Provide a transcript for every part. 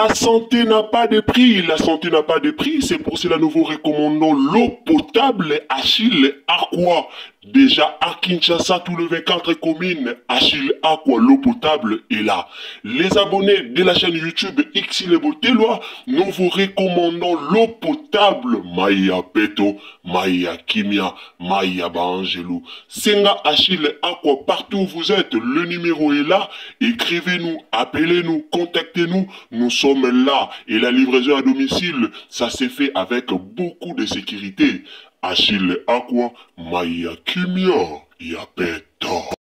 La santé n'a pas de prix, la santé n'a pas de prix, c'est pour cela nous vous recommandons l'eau potable Achille Aqua. Déjà à Kinshasa, tout le 24 communes, Achille Aqua, l'eau potable est là. Les abonnés de la chaîne YouTube Xile Boteloi, nous vous recommandons l'eau potable Maya Peto, Maya Kimia, Maya Baangelou. Senga Achille Aqua, partout où vous êtes, le numéro est là. Écrivez-nous, appelez-nous, contactez-nous, nous sommes là. Et la livraison à domicile, ça s'est fait avec beaucoup de sécurité. Achille Aqua, Maya Kimia, Yapeto.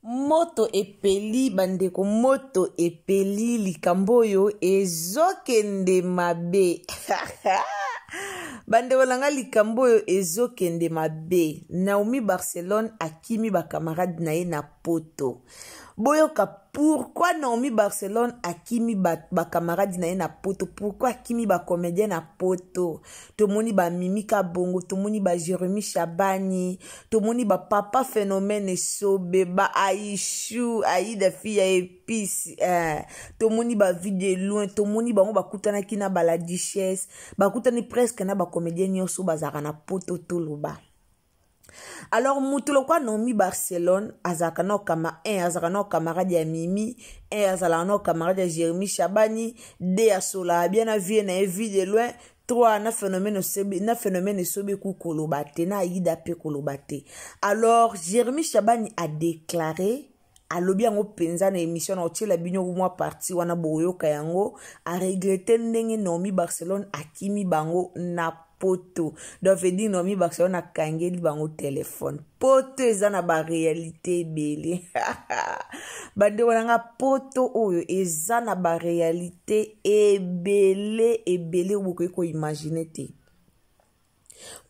Moto epeli bandeko moto epeli likambo oyo ezokende mabe bandeko na nga likambo oyo ezokende mabe naomi barcelone akimi bakamarade na ye na poto boyoka pourquoi naomi barcelone akimi bakamarade ba na ye na poto pourquoi akimi bacomédien na poto tomoni bamimi kabongo tomoni bajeremi shabani tomoni bapapa phénomène esobe baaishu aida fille ya epice eh. tomoni bavie de loin tomoni bango bakutanaki na bala duchesse bakutani presque na bacomédien nyonso bazalaka na poto toloba alors moto lokwa naomi barcelone azalaka nao kama 1 azalaka nao camarade ya mimi 1 azalaka nao camarade ya jérémi shabani d asolaka bien na vie na ye vie de loin 3 na phénomène osebi na phénomène esobi ku koloba te na aida mpe koloba te alors jérémi shabani a déclaré alobi yango mpenza na émission na otiela bino mwa parti wana boyoka yango aregrete ndenge naomi barcelone akimi bango na poto donc veut dire naomi barcelone akangeli bango telefone poto eza na barealité ebele bandeko na nga poto oyo eza na barealité ebele ebele bokoki koimagine te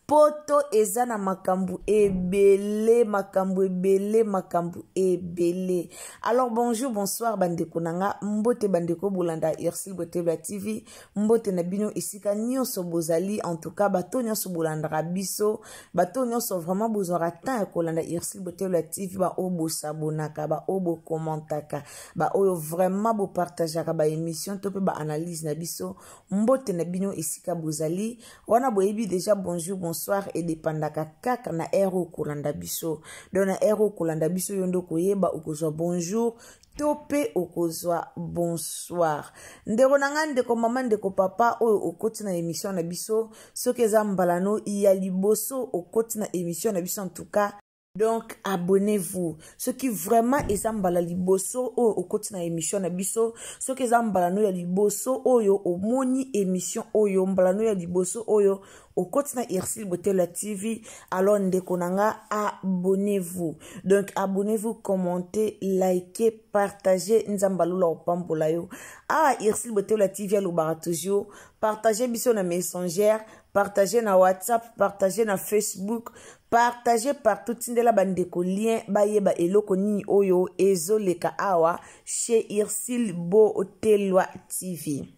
Poto eza na makambo ebele makambo ebele makambo ebele alors bonjour bonsoir bandeko na nga mbote bandeko bolanda Ursule Botebla TV mbote na bino esika nyonso bozali en tout cas bato nyonso bolandaka biso bato nyonso vraiment bozwaka temps ya kolanda Ursule Botebla TV baoyo bosabonaka baoyo bokommentaka baoyo vraiment bopartageaka baémission to mpe baanalyse na biso mbote na bino esika bozali wana boyebi deja bonjour bonsoir edepandaka kaka na heure okolanda biso donc na heure okolanda biso yo nde okoyeba okozwa bonjour to mpe okozwa bonsoir ndeko na ngai ndeko mama ndeko papa oyo okoti na émission na biso soki eza mbala no ya liboso okoti na émission na biso en tout cas donc abonnez-vous soki vraiment eza mbala liboso oyo okoti na émission na biso soki eza mbala no ya liboso oyo omoni émission oyo mbala no ya liboso oyo okoti na Ursule Botela TV alors ndeko na nga abonnez-vous donc abonnez-vous commentez likez partagez nzambe alola opambola yo awa Ursule Botela TV alobaka toujours partagez biso na messenger partage na whatsapp partage na facebook partage partout tindela bandeko lien bayeba eloko nini oyo ezoleka awa chez Ursule Botelwa TV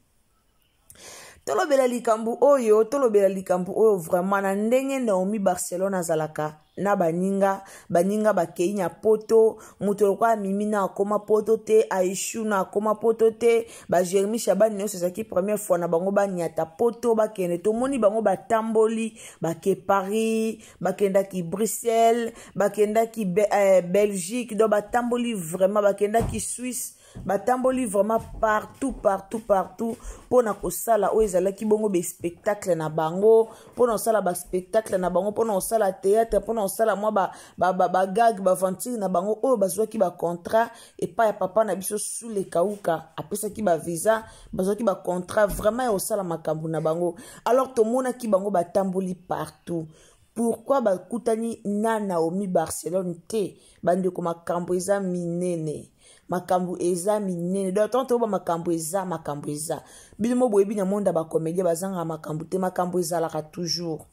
tolobela likambo oyo tolobela likambo oyo vraiment na ndenge Naomi Barcelone azalaka na baninga baninga bakei na poto moto lokola mimi na akoma poto te aishu na akoma poto te bajeremi shabani nyonso ezalaki première fois na bango banyata poto bakende tomoni bango batamboli bake paris bakendaki bruxelles bakendaki Be eh, belgique donc batamboli vraiment bakendaki suisse batamboli vraiment partout partout partout mpo na kosala oyo ezalaki bongo baspectacle na bango mpo na kosala baspectacle na bango mpo na kosala théâtre mpo na kosala mwa bagag ba, ba, baventure na bango oyo bazwaki bacontrat epai ya papa na biso sule kauka apesaki bavisa bazwaki bacontrat vraiment ya kosala makambo na bango alors tomonaki bango batamboli partout pourquoi bakutani na naomi barcelone te bandeko makambo eza minene makambo eza minene donc ntango toyoba makambo eza makambo eza bino mo boyebi na monde ya bacomédien bazangaka makambo te makambo ezalaka toujours.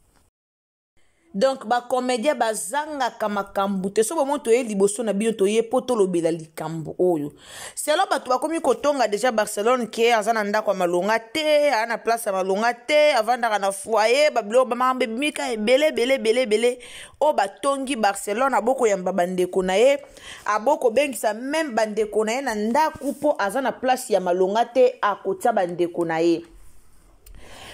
Donc bacomédien bazangaka makambo te. So bomoi toye liboso na bino, toye mpo tolobela likambo oyo. Selo bato bakomi kotonga deja Barcelone ke aza na ndako ya malonga te, aa na place ya malonga te, avandaka na foyer. Babiloko, bamakambo ebimika ebele ebele ebele ebele oyo batongi Barcelone. Abokoyamba bandeko na ye, abokobengisa meme bandeko na ye na ndako mpo aza na place ya malonga te, akotia bandeko na ye.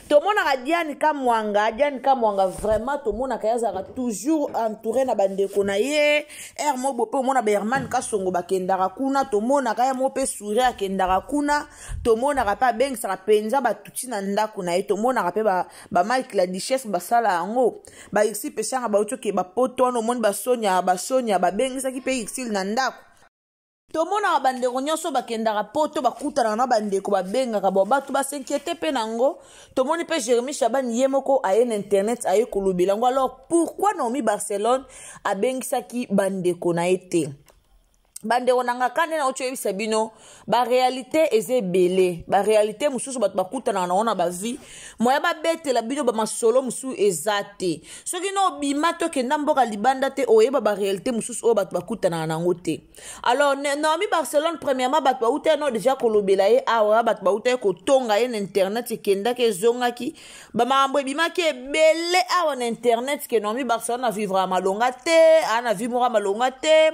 Tomonaka Diane Kamwanga, Diane Kamwanga vraiment tomonaka ye azalaka toujours entouré na bandeko na ye. Aire mobo mpe omona baHerman Kasongo bakendaka kuna, tomonaka ye mo mpe Soure akendaka kuna, tomonaka mpe abengisaka mpenza batuti na ndako na ye. Tomonaka mpe baMike la Duchesse basala yango, baixi peshanga bauti oke bapoto wana, omoni basonia, basonia babengisaki mpe Ixil na ndako. Tomonaka bandeko nyonso bakendaka poto, bakutanaka na bandeko, babengaka bo bato bas'inquiéter mpe nango. Tomoni mpe Jérémi Chabani ye moko aye na internet, aye kolobela yango. Alors pourquoi Naomi Barcelone abengisaki bandeko na ye te? Bandeko na nga, ka nde nauti oyebisa bino, baréalité eza ebele. Baréalité mosusu bato bakutanaka nango na bavie, moya babetela bino bamasolo mosusu eza te. Soki na obima to okenda mboka libanda te, oyeba baréalité mosusu oyo bato bakutanaka nango te. Alors Naomi Barcelone, premièrement bato bauta ye no deja kolobela ye awa, bato bauta ye kotonga ye na internet, ekendaki ezongaki, bamakambo ebimaki ebele awa na internet ke Naomi Barcelone avivre ya malonga te, aa na vie moko ya malonga te,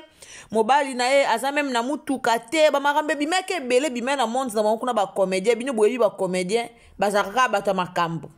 mobali na ye aza meme na mutuka te. Bamakambo ebimaki ebele, ebimaki na monde na bango kuna. Bacomédien, bino boyebi bacomédien bazalaka kaka bato ya makambo.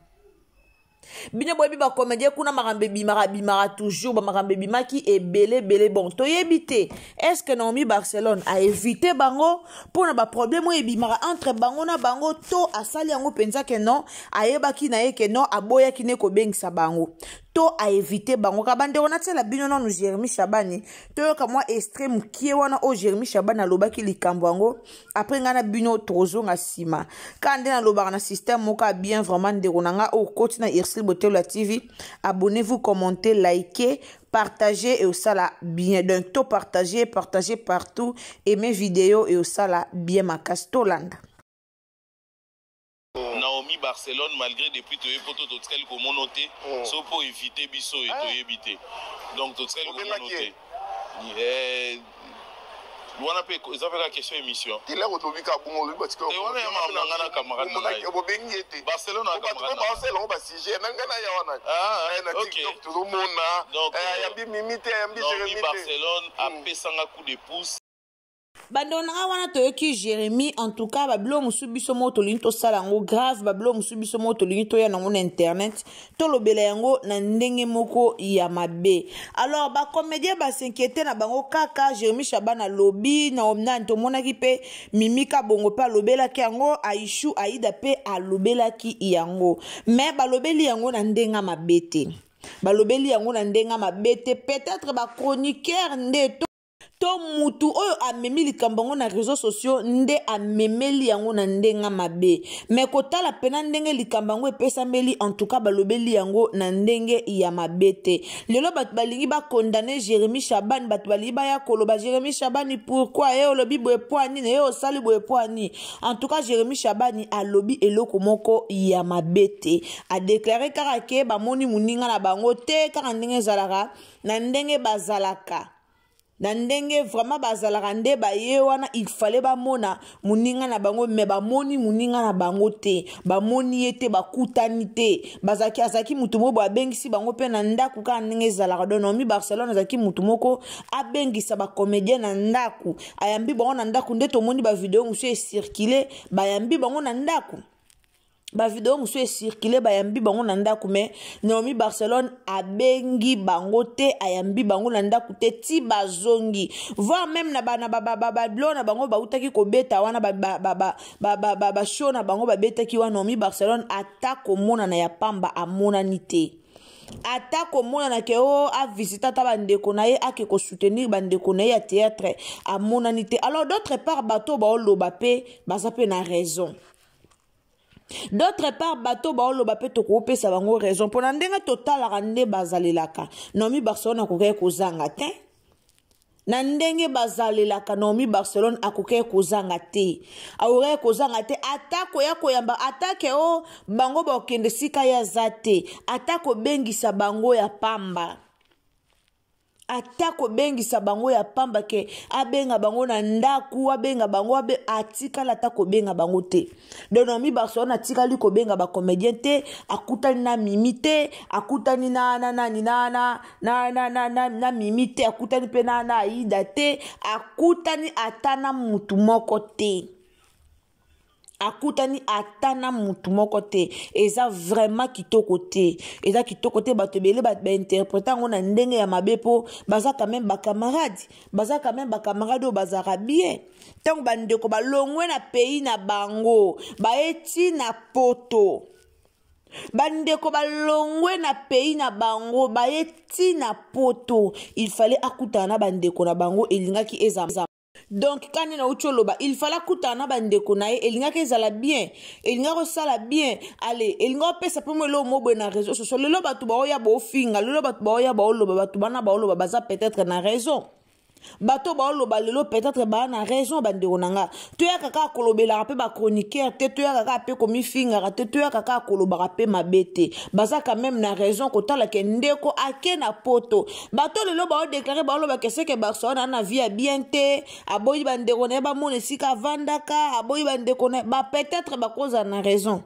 Bino boyebi bacomédien kuna, makambo ebimaka bimaka toujours, bamakambo ebimaki ebele ebele. Bon, toyebi te, est ce que Naomi Barcelone aévite bango mpona baproblème oyo ebimaka entre bango na bango, to asali yango mpenza ke non, ayebaki na ye ke non, aboyaki ne kobengisa bango, to aévite bango kaka? Bandeko, natiela bino nanu Jérémi Chabani, toyoka mwa extrait mokie wana oyo Jérémi Chabani alobaki likambo yango. Après ngai na bino tozonga nsima. Kaka nde nalobaka na système moko ya bien vraiment. Ndeko na nga oyo okoti na Ursile Botelo ya TV, abonnez-vous, commentez, likez, partagez et osala bien. Donc to partager, partager partout, aimer vidéo et osala bien makasi. Tolanda. Naomi Barcelone, malgré depuis toye poto, totikali komona te. So mpo évite biso e toyebi te, donc totikali komona te. Wana mpe eza mpe kaka question émission. Eloko tobi kaka bongo, olobi batika. Wana ya makambo na ngai na camarade na ngai. Bobengi ye te. Barcelone. Bato mpe baosala yango basujet na ngai na ya wana na TikTok, tozomona ayambi Mimi te, ayambi Jérémi te. Barcelone apesanga coup de pouce. Bandeko na ngai, wana toyoki Jérémi. En tout cas, babiloko mosusu biso moko tolingi tosala yango grave, babiloko mosusu biso moko tolingi toya nango na internet, tolobela yango na ndenge moko ya mabe. Alors bacomédien bas'inquiéter na bango kaka. Jérémi Chaban alobi na nani, tomonaki mpe Mimi Kabongo mpe alobelaki yango, Aishu Aida mpe alobelaki yango, mais balobeli yango na ndenge mabe te, balobeli yango na ndenge mabe te. Peut-être bachroniqueur nde to mutu oyo amemi likambo yango na réseaux sociaux nde amemeli yango na ndenge mabe. Me kotala mpena ndenge likambo yango epesameli, en tout cas balobeli yango na ndenge ya mabe te. Lelo bato balingi bakondane Jérémi Chabani, bato balingi baya koloba Jérémi Chabani, pourquoi ye olobi boye, po anini ye osali boye, po ani? En tout cas Jérémi Chabani alobi eloko moko ya mabe te, adéclarer kaka ke bamoni moninga na bango te, kaka ndenge ezalaka, na ndenge bazalaka, na ndenge vraiment bazalaka nde baye wana. Il fallait bamona moninga na bango, me bamoni moninga na bango te, bamoni ye te, bakutani te. Bazalaki, azalaki mutu moko boye abengisi bango mpe na ndako, kaka ndenge ezalaka. Donc Naomi Barcelone azalaki mutu moko abengisa bacomédien na ndako, ayambi bango na ndako. Nde tomoni bavideo mosusu ecirculer, bayambi bango na ndako, bavideo mosusu ecirculer, bayambi bango na ndako. Me Naomi Barcelone abengi bango te, ayambi bango na ndako te ti bazongi, voire même na babilo na bango bautaki kobeta wana, bashow na bango babetaki wana, Naomi Barcelone ata komonana ya pamba amonani te, ata komonana ke o avisite ata bandeko na ye, ake kosoutenir bandeko na ye ya théâtre, amonani te. Alors d'autre part, bato baoloba mpe baza mpe na raison. D'autre part, bato baoloba mpe tokopesa bango raison, mpona ndenge totalaka nde bazalelaka. Naomi Barcelone akokaki kozanga te. Na ndenge bazalelaka, Naomi Barcelone akokaki kozanga te, akokaki kozanga te, ata koya koyamba, ata ke o bango bakokende esika ye aza te, ata kobengisa bango ya pamba, ata kobengisa bango ya pamba, ke abenga bango na ndaku, abenga bango abe, atikala ata kobenga bango te. Donc Naomi Barcelone atikali kobenga bacomédien te, akutani na Mimi te, akutani na na nani na na na na na na, na Mimi te, akutani mpe na na Aida te, akutani ata na mutu moko te, akutani ata na mutu moko te. Eza vraiment kitoko te, eza kitoko te. Bato ebele bainterprete yango na ndenge ya mabe, mpo baza quand même bacamarade, baza quand même bacamarade oyo bazalaka bien. Ntango bandeko balongwe na pays na bango, baye ti na Poto, bandeko balongwe na pays na bango, baye ti na Poto, il fallait akutana na bandeko na bango, elingaki eza. Donc kani nauti oloba, il fallait akutana na bandeko na ye, elingaki ezala bien, elingaki kosala bien. Ale elingaki opesa mpe mo eloko mo boye na réseau sociaux. Lelo bato baoya baofinga, lelo bato baoya baoloba, bato bana baoloba baza peut-être na raison, bato baoloba lelo peut-être baa na raison. Bandeko na nga, toyaka kaka kolobelaka mpe bachroniqueur te, toyaka kaka mpe komifingaka te, toyaka kaka kolobaka mpe mabe te. Baza quand même na raison kotala ke ndeko ake na Poto. Bato lelo baodéclarer, baolobaka seke Barcelone na vie ya bien te, aboyi bandeko na ye bamona esika avandaka, aboyi bandeko na ye ba peut-être bakozala na raison.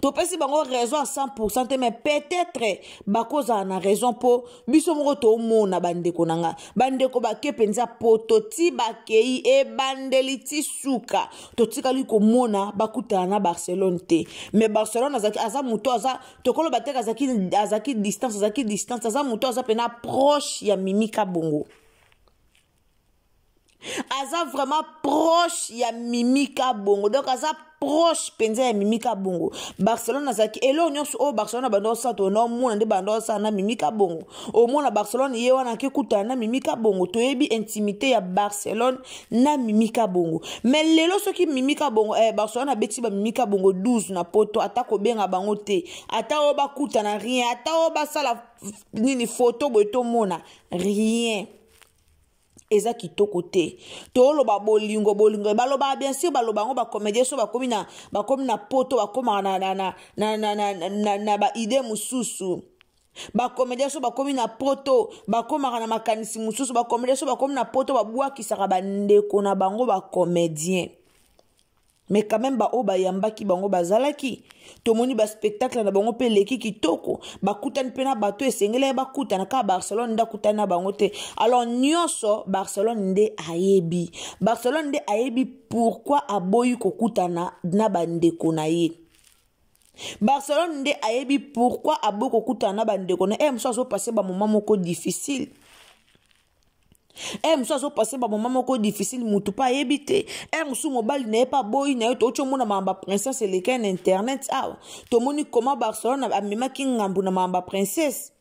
Topesi bango raison à 100 te, mais peut-être bakozala na raison, mpo biso moko tomona bandeko na nga, bandeko bake mpenza Poto, ti bakei ebandeli ti suka, totikali komona bakutana na Barcelone te. Mais Barcelone azalaki, aza moto aza, tokoloba te azalaki distance, azalaki distance, aza moto aza mpena proche ya Mimi Kabongo, aza vraiment proche ya Mimi Kabongo, donc aza proche mpenza ya Mimi Kabongo. Barcelone azalaki eloko nyonso oyo Barcelone banda osala, tona omona nde banda osala na Mimi Kabongo. Omona Barcelone ye wana akekutana na Mimi Kabongo, toyebi intimité ya Barcelone na Mimi Kabongo. Mais lelo soki Mimi Kabongo, Barcelone abeti bamimi Kabongo 12 na Poto, ata kobenga bango te, ata oyo bakutana rien, ata oyo basala nini, photo boye tomona rien, eza kitoko te. Toloba bolingo, bolingo baloba, bien sûr baloba yango. Bacomédien so bakomi na Poto, bakomaka na baidée mosusu. Bacomédien so bakomi na Poto, bakomaka na makanisi mosusu. Bacomédien so bakomi na Poto, babwakisaka bandeko na bango bacomédien. Mais quand même baoyo bayambaki bango bazalaki, tomoni baspectacle na bango mpe eleki kitoko, bakutani mpe na bato esengeli bakutana. Kaka Barcelone nde akutani na bango te. Alors nyonso Barcelone nde ayebi, Barcelone nde ayebi pourquoi aboyi kokutana na bandeko na ye. Barcelone nde ayebi pourquoi aboyi kokutana na bandeko na ye. Mosusu azopasser bamoment moko difficile, mosusu azopasser bamoment moko difficile, mutu mpe ayebi te. Mosusu mobali na ye mpe aboyi na ye. Touti omona makambo ya Princesse eleki na internet awa, tomoni koma Barcelone amemaki ngambu na makambo ya Princesse,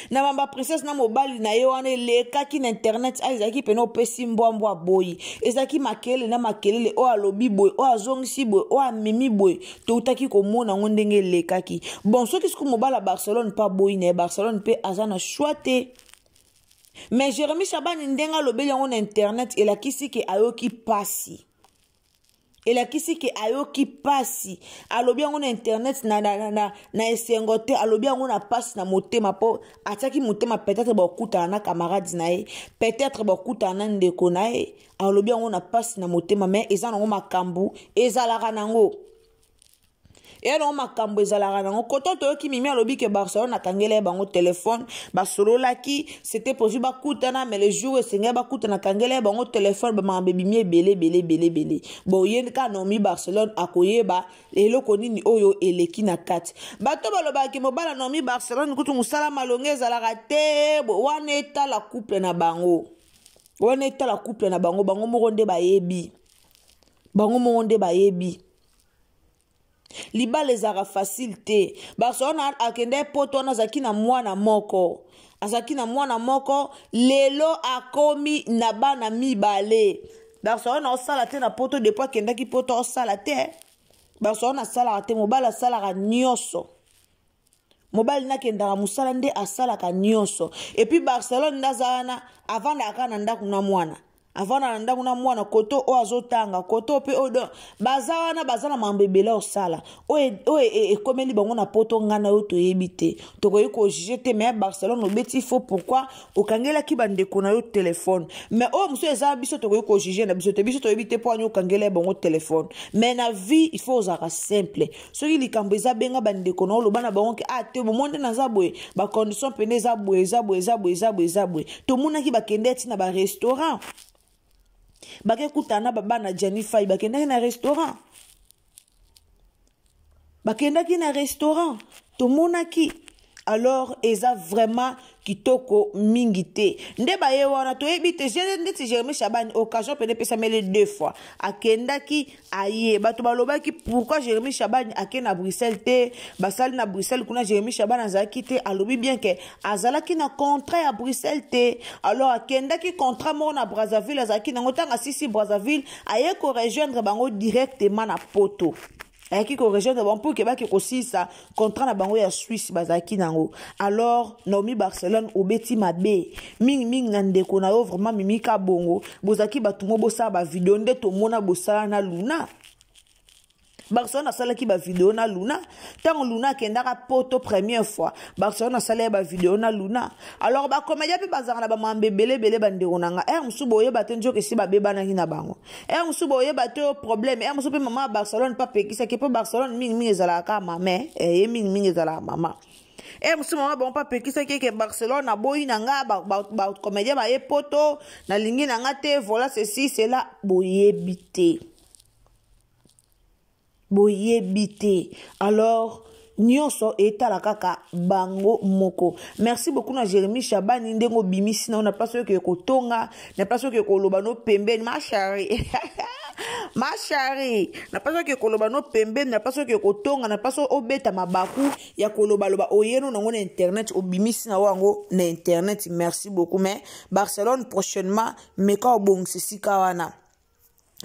na makambo ya Princesse na mobali na ye wana elekaki na internet awa. Ezalaki pene opesi mbwambwa aboyi, ezalaki makelele na makelele, oyo alobi boye, oyo azongisi boye, oyo amemi boye, toutaki komona yango ndenge elekaki. Bon, soki soki mobali ya Barcelone mpe aboyi na ye, Barcelone mpe aza na choix te. Mais Jérémi Shabani, ndenge alobeli yango na internet, elakisi ke ayoki pasi, elakisi ke ayoki pasi. Alobi yango na internet na esengo te, alobi yango na pasi na motema, mpo atiaki motema peut-être bakutana na camarade na ye, peut-être bakutana na ndeko na ye. Alobi yango na pasi na motema, mais eza nango makambo ezalaka nango, eya nango makambo ezalaka nango. Koto toyoki Mimi alobi ke Barcelone akangeli ye bango telefone, basololaki, c'était prévu bakutana, mais le jour esengeli bakutana, akangeli ye bango telefone. Bamakambo ebimi ebele ebele ebele ebele. Bon, ye kaka Naomi Barcelone akoyeba eloko nini oyo eleki na kati. Bato balobaki mobala Naomi Barcelone kutu mosala malonge ezalaka te, wana etala couple na bango, wana etala couple na bango, bango moko nde bayebi, bango moko nde bayebi. Libala ezalaka facile te. Barcelone akende Poto wana, azalaki na mwana moko, azalaki na mwana moko, lelo akomi na bana mibale. Barcelone aosala te na Poto, depuis akendaki Poto aosala te. Barcelone asalaka te, mobali asalaka nyonso. Mobali nakendaka mosala nde asalaka nyonso. Et puis Barcelone nde aza wana, avandaka kaka na ndako na mwana, avanda na ndako na mwana, koto oyo azotanga, koto mpe oyo. Donc baza wana, baza na mambo ebele osala oyo ekomeli bango na poto. Ngai na oyo toyebi te, tokoki kojuger te. Mais Barcelone, obeti faux. Pourquoi okangelaki bandeko na yo telefone? Mais oyo mosusu eza biso, tokoki kojuger na biso te. Biso toyebi te mpo ani okangela bango telefone. Mais na vie, il faut ozalaka simple. Soki likambo eza, benga bandeko na, oloba na bango ke ah te, bomo nde naza boye, bacondition pene eza boye, eza boye, eza boye, eza boye, eza boye. Tomonaki bakende ti na barestaurant, bakekutana na babana Jani Fai, bakendaki na restaurant, bakendaki na restaurant, tomonaki. Alors eza vraiment kitoko mingi te nde baye wana. Toyebi te ndeti Jérémi Chabani, occasion pene epesameli deux fois, akendaki aye. Bato balobaki: pourquoi Jérémi Chabani ake na Bruxelles te? Basali na Bruxelles kuna, Jérémi Chabani azalaki te. Alobi bien ke azalaki na contrat ya Bruxelles te. Alors akendaki contrat moko na Brazzaville, azalaki nango. Ntango asisi Brazzaville, aye korejoindre bango directement na Poto. Ayaki korejoindre bango mpo ke baki kosilisa contrat na bango ya Suisse bazalaki nango. Alors Naomi Barcelone, obeti mabe mingimingi na ndeko na yo vraiment Mimika Bongo. Bozalaki bato mo bosala bavideo nde tomona bosala na Luna. Barcelone asalaki bavideo na Luna ntango Luna akendaka Poto première fois. Barcelone asala ye bavideo na Luna. Alors bacomédien mpe bazalaka na bamambo ebele ebele. Bandeko na nga, heure mosusu boyeba te, nzoka esi babebanaki na bango. Heure mosusu boyeba te o problème. Heure mosusu mpe mama ya Barcelone mpe apekisaki, mpo Barcelone mingimingi ezalaka kaka mama ye, mingimingi ezalaka mama. E mosusu mama bango mpe apekisaki eke Barcelone aboyi na nga bacomédien baye Poto, nalingi na nga te, voilà, ceci, cela. Boyebi te, boyebi te. Alors nyonso etala kaka bango moko. Merci beaucoup na Jérémi Chabani, ndenge obimisi na yo na place oyo okeke kotonga, na place oyo okeke koloba no pembeni, ma chérie, ma chérie, na place oyo okeke koloba no pembeni, na place oyo okeke kotonga, na place obeta mabaku ya kolobaloba, oyeno nango na internet, obimisi na yo yango na internet. Merci beaucoup. Mais Barcelone, prochainement meka obongisa esika wana,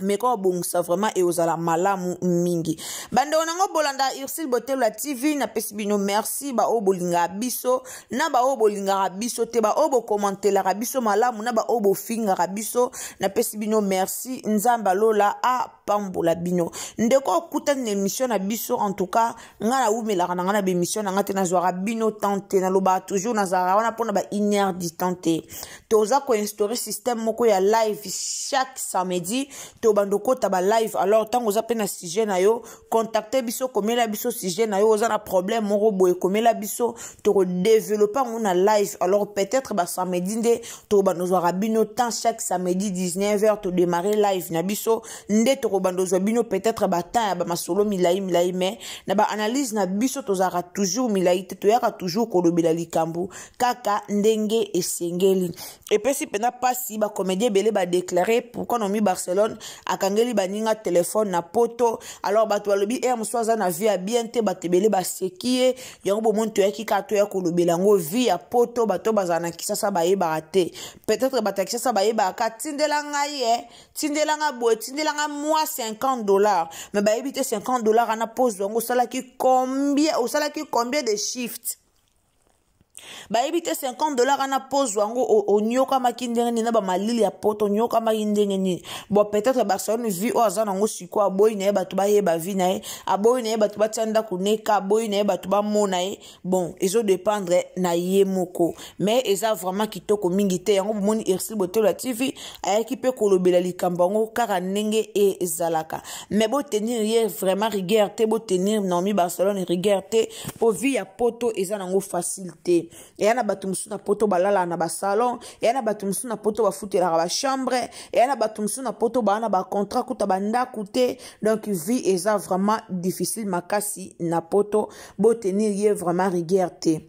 meka obongisa vraiment, eozala malamu mingi. Bandeko nango, bolanda Ursile Botelo ya TV. Napesi bino merci, baoyo bolingaka biso na baoyo bolingaka biso te, baoyo bokomantelaka biso malamu na baoyo bofingaka biso. Napesi bino merci. Nzambe alola apambola bino. Ndeko okutani na émission na biso, en tout cas ngai nawumelaka na ngai na bémission na ngai te, nazwaka bino temps te. Nalobaka toujours, nazalaka wana mpona ba une heure du temps te. Toza koinstaurer système moko ya live chaque samedi, tobanda okota balive. Alors ntango oza mpe na sujet na yo, contacte biso, komela biso sujet na yo. Oza na problème moko boye, komela biso, tokodévelopper yango na live. Alors peut-être basamedi nde tokobanda ozwaka bino temps. Chaque samedi 19 h todémarre live na biso, nde tokobanda ozwa bino peut-être batemps ya bamasolo milai milai. Mais na baanalyse na biso, tozalaka toujours milai te, toyaka toujours kolobela likambo kaka ndenge esengeli. Epesi mpenza mpasi, bacomédien ebele badéclarer: pourquoi Naomi Barcelone akangeli baninga telefone na Poto? Alors bato balobi heure mosusu aza na vie ya bien te. Bato ebele baseki ye. Yango bomoni, toyaki kaka toya kolobela yango. Vie ya Poto, bato bazala na Kisasa bayebaka te. Peut-être bato ya Kisasa bayebaka: tindela ngai ye, tindela nga boye, tindela nga mwa 50 dollars. Mais bayebi te 50 dollars wana pose yango osalaki combien, osalaki combien de shift. Bayebi te 50 dollars wana pozwa yango onyokamaki ndenge nini na bamalili ya Poto, onyokamaki ndenge nini. Bon, peut-être Barcelone, vie oyo aza nango sikoyo, aboyi na ye bato bayeba vie na ye, aboyi na ye bato batia ndako neka, aboyi na ye bato bamona ye. Bon, ezodépendre na ye moko, mais eza vraiment kitoko mingi te. Yango bomoni, Ursile Botelo ya TV ayaki mpe kolobela likambo yango kaka ndenge ezalaka. Mais botenir ye vraiment rigueur te, botenir Naomi Barcelone rigueur te, mpo vie ya Poto eza nango facile te. Eya na bato mosusu na Poto balalaka na basalon, eya na bato mosusu na Poto bafutelaka bachambre, eya na bato mosusu na Poto baa na bacontrat kuta bandako te. Donc vie eza vraiment difficile makasi na Poto. Botenir ye vraiment rigueur te.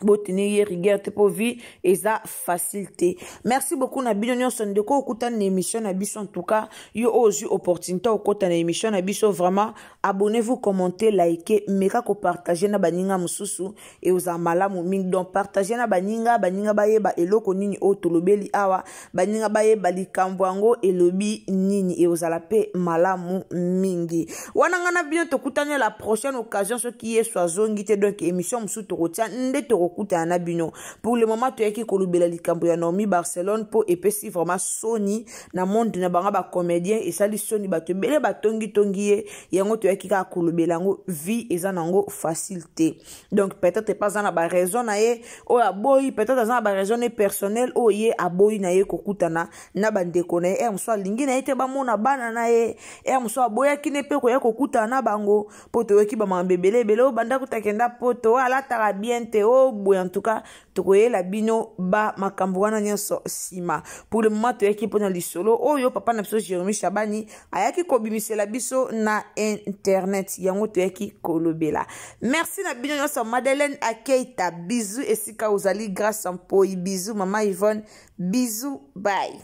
Botenir ye rigueur te, mpo vie eza facile te. Merci beaucoup na bino nyonso. Ndeko okutani na émission na biso, en tout cas yo oyo ozwi opportunité okota na émission na biso, vraiment abonnez-vous, commentez, likez, meka kopartage na baninga mosusu, eozala malamu mingi. Donc partage na baninga, baninga bayeba eloko nini oyo tolobeli awa, baninga bayeba likambo yango elobi nini, eozala mpe malamu mingi. Wana ngai na bino tokutani la prochaine occasion, soki Yesu azongi te. Donc émission mosusu tokotia nde tokokutana na bino. Pour le moment toyaki kolobela likambo ya Naomi Barcelone, mpo epesi vraiment soni na monde na bango bacomédien, esali soni, bato ebele batongitongi ye. Yango toyaki kaka kolobela yango. Vie eza nango facile te. Donc peut-être epa aza na baraison na ye oyo aboyi, peut-être aza na baraison ne personnel oyo ye aboyi na ye kokutana na bandeko na ye. Ere mosusu alingi na ye te bamona bana na ye, ere mosusu aboyaki ne mpe koya kokutana na bango, mpo toyoki bamakambo ebele ebele oyo banda kutakenda poto, oyo alataka bien te, oyo boye. En tout cas tokoyela bino ba makambo wana nyonso nsima. Pour le moment toyaki mpona lisolo oyo papa na biso Jérémi Shabani ayaki kobimisela biso na internet, yango toyaki kolobela. Merci na bino nyonso. Madeleine Akeita, bisou esika ozali. Grâce Mpoi, bisou. Mama Yvonne, bisou, bye.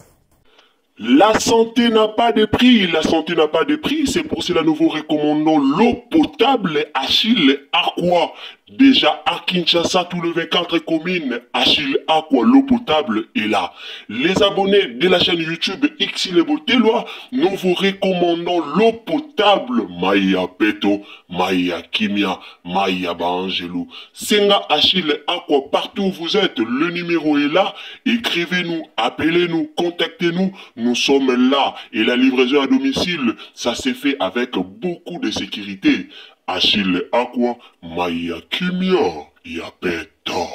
La santé n'a pas de prix, la santé n'a pas de prix, c'est pour cela nous vous recommandons l'eau potable Achille Aqua. Déjà à Kinshasa, tout le 24 communes, Achille Aqua, l'eau potable est là. Les abonnés de la chaîne YouTube Xile Boteloi, nous vous recommandons l'eau potable Maya Peto, Maya Kimia, Maya Baangelou. Senga Achille Aqua, partout où vous êtes, le numéro est là. Écrivez-nous, appelez-nous, contactez-nous. Nous sommes là. Et la livraison à domicile, ça s'est fait avec beaucoup de sécurité. Achille Aqua, Maya Kimia, Yapeto.